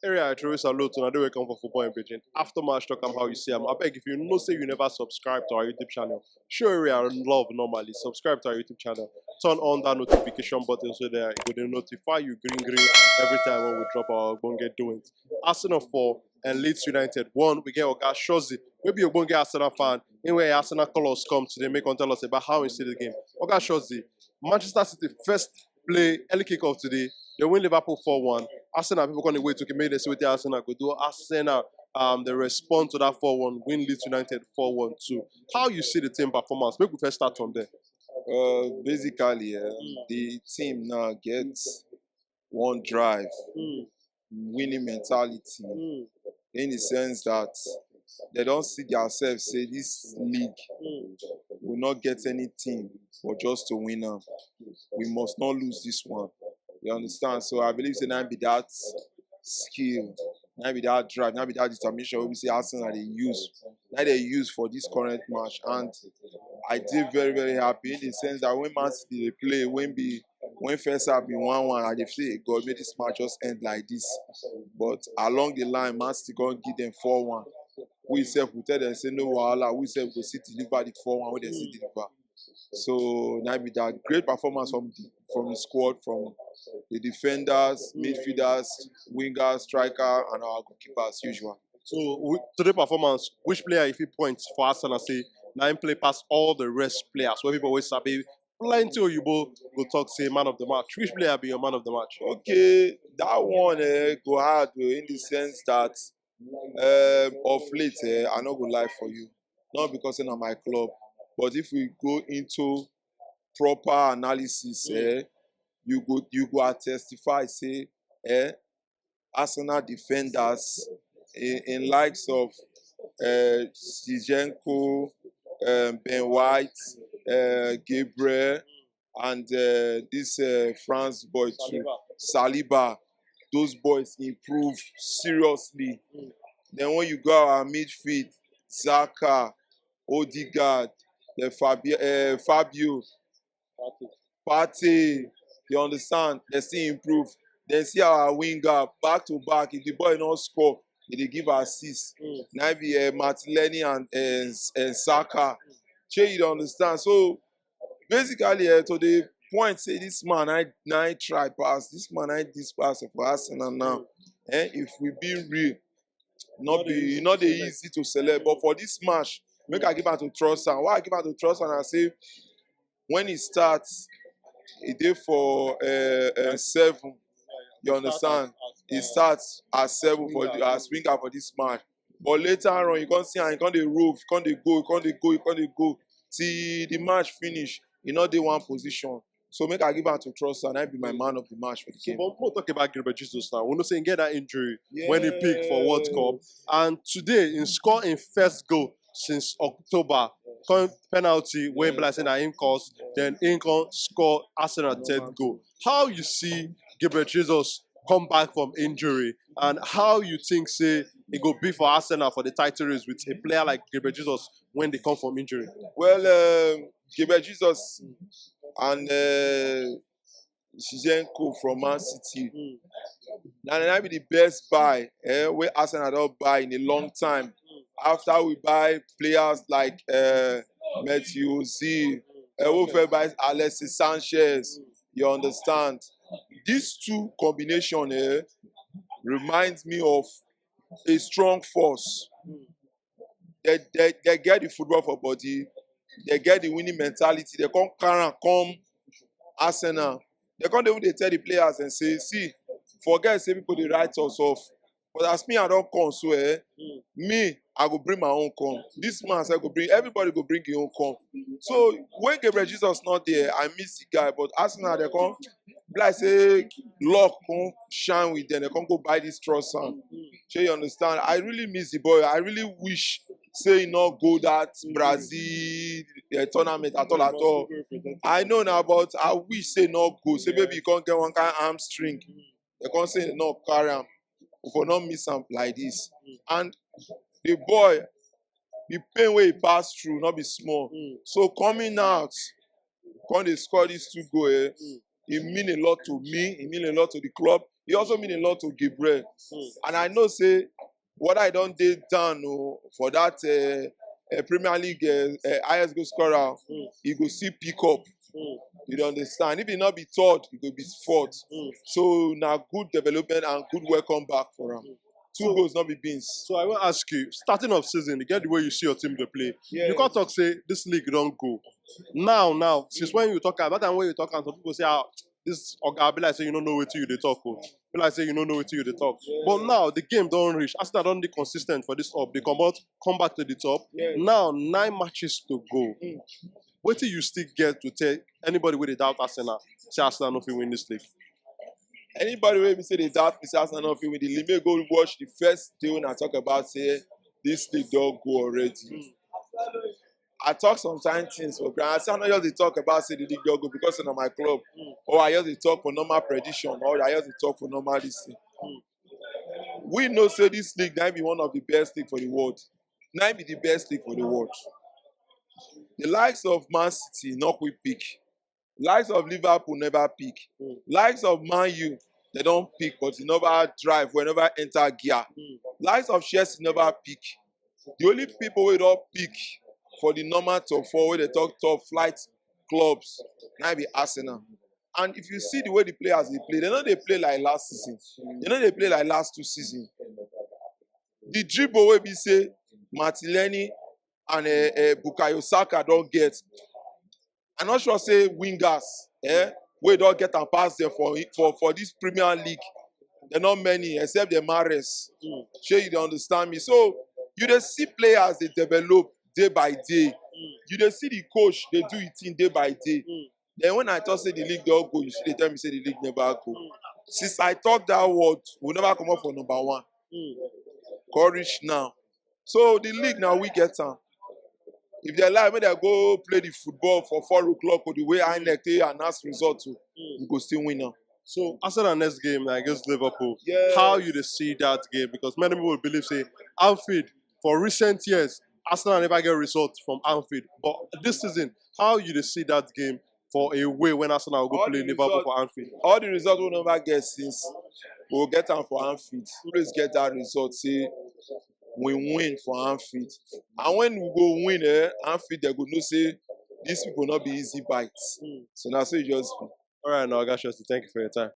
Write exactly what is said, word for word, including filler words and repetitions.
Area, I truly salute una. Dey welcome for Football in Beijing. After match, talk am how you see am. Abeg, if you know say you never subscribe to our YouTube channel, show area love normally. Subscribe to our YouTube channel. Turn on that notification button so that it go dey notify you green green every time when we drop our ogbonge doings. Arsenal four and Leeds United one. We get Oga Shozi, wey be ogbonge Arsenal fan. Him wear Arsenal colours come today, make come tell us about how he see the game. Oga Shozi, Manchester City first play early kickoff today. They win Liverpool four one. Arsenal people come dey wait to make they see what Arsenal go do. Arsenal, um, they respond to that four one, win Leeds United four one too. How you see the team performance? Make we first start from there. Uh, basically, uh, the team now gets one drive, winning mentality, in the sense that they don't see themselves say this league will not get anything but just to win am. We must not lose this one. You understand? So I believe say na be that skill, na be that drive, na be that determination wey be say Arsenal dey use, na dey use for this current match. And I dey very, very happy in the sense that when Man City dey play, when be when first half be one one, I dey feel say, "God, make this match just end like this." But along the line, Man City come give them four one. We sef, we tell them say no wahala. We sef go still deliver the four one wey dem still deliver. So na be that great performance from the from the squad, from the defenders, midfielders, wingers, striker, and our goalkeeper as usual. So, with today performance, which player, if you point for Arsenal, say na him play pass all the rest players? Where people always sabi plenty Oyibo go talk say man of the match. Which player be your man of the match? Okay, that one eh, go hard oh, in the sense that um, of late, eh, I no go lie for you, not because na my club, but if we go into proper analysis, eh, you go you go a testify say eh, Arsenal defenders in, in likes of uh, Zinchenko, um, Ben White, uh, Gabriel, and uh, this uh, France boy too, Saliba. Those boys improve seriously. Then when you go our midfield, Xhaka, Odegaard, the Fabio, uh, Fabio, Partey, you understand? They still improve. Then see our winger back to back. If the boy no score, he dey give assist. Now be uh, Martinelli and uh, and Saka. Shey you dey understand? So basically, uh, to the point say this man I na I try pass, this man I this pass for Arsenal now. Eh, if we be real, not be e no dey easy to select. But for this match, make I give am to Trossard. Why I give am to Trossard? I say when he starts, he dey for uh, uh, seven. You understand? He starts as seven for the, as winger for this match. But later on, you can't see and you can't dey rove, you can't dey go, you can't dey go, you can't dey go till the match finish. You know they one position. So make I give am to Trossard, and I be my man of the match for the So, game. but we'll talk about Gabriel Jesus now. We know say he get that injury when he pick for World Cup, and today he score him first goal since October. Come penalty wey be like say na him cause, then him come score Arsenal third goal. How you see Gabriel Jesus come back from injury, and how you think say it go be for Arsenal for the title race with a player like Gabriel Jesus when they come from injury? Well, um, Gabriel Jesus and uh, Zinchenko from Man City. Now they be the best buy eh, where Arsenal don't buy in a long time. After we buy players like uh, Matthew Ozil, uh, we first buy Alexis Sanchez. You understand? These two combination eh, reminds me of a strong force. They, they, they get the football for body. They get the winning mentality. They come carry am come Arsenal. They come even dey tell the players and say, see, forget say people dey write us off. But as me I don come so eh, me I go bring my own come. This man sef go bring, everybody go bring him own come. So when Gabriel Jesus not there, I miss the guy. But Arsenal they come be like say luck come shine with them. They come go buy this Trossard. Shey you understand? I really miss the boy. I really wish say he not go that Brazil uh, tournament at all at all. I know now, but I wish say not go. Say maybe he can't get one kind of hamstring. They can't say no carry him. If we not miss him like this. And the boy, the pain where he passed through, not be small. So coming out, come dey score these two goal, eh, it mean a lot to me. It mean a lot to the club. He also mean a lot to Gabriel. And I know say whether I don dey down o for that uh, uh, Premier League uh, uh, highest goal scorer, he go still pick up. You dey understand? If he no be third, he go be fourth. So na good development and good welcome back for am. Two goals, no be beans. So I wan ask you, starting of season, you get the way you see your team dey play. You come talk say this league don go. Now, now, since when you talk am, that time when you talk am, some people say, ah, this oga be like say you no know wetin you dey talk o. Be like say you no know wetin you dey talk. But now the game don reach. Arsenal don dey consistent for this up. They comot, come back to the top. Now nine matches to go. Wetin you still get to tell anybody wey dey doubt Arsenal say Arsenal no fit win this league? Anybody wey be say dey doubt me say Arsenal no fit win the league, make go watch the first day when I talk about say this league don go already. I talk some kind things for ground. I say I no just dey talk about say the league don go because na my club, or I just dey talk for normal prediction, or I just dey talk for normal this thing. We know say this league na be one of the best league for the world. Na be the best league for the world. The likes of Man City no quick pick. Likes of Liverpool never pick. Likes of Man U, they don pick, but e never drive, we never enter gear. Likes of Chelsea never pick. The only people wey don pick for the normal top four, wey dey talk top flight clubs, na be Arsenal. And if you see the way the players dey play, they no dey play like last season. They no dey play like last two seasons. The dribble wey be say Martinelli and uh, uh, Bukayo Saka don get, I no sure say wingers eh, wey don get am pass them for for for this Premier League, they no many except the Mahrez. Shey you dey understand me? So you dey see players dey develop day by day. You dey see the coach dey do him thing day by day. Then when I talk say the league don go, you still dey tell me say the league never go. Since I talk that word, we never comot for number one. Come reach now. So the league na we get am. If they like, make they go play the football for four o'clock or the way INEC take announce result o, we go still win am. So Arsenal next game na against Liverpool. Yes. How you dey see that game? Because many people believe say Anfield for recent years, Arsenal never get result from Anfield. But this season, how you dey see that game for a way when Arsenal go play Liverpool for Anfield? All the results we never get since, we go get am for Anfield. Always get that result say we win for Anfield. And when we go win eh, Anfield, they go know say these people no be easy bites. So na so e just be. All right, now, Oga Shorty, thank you for your time.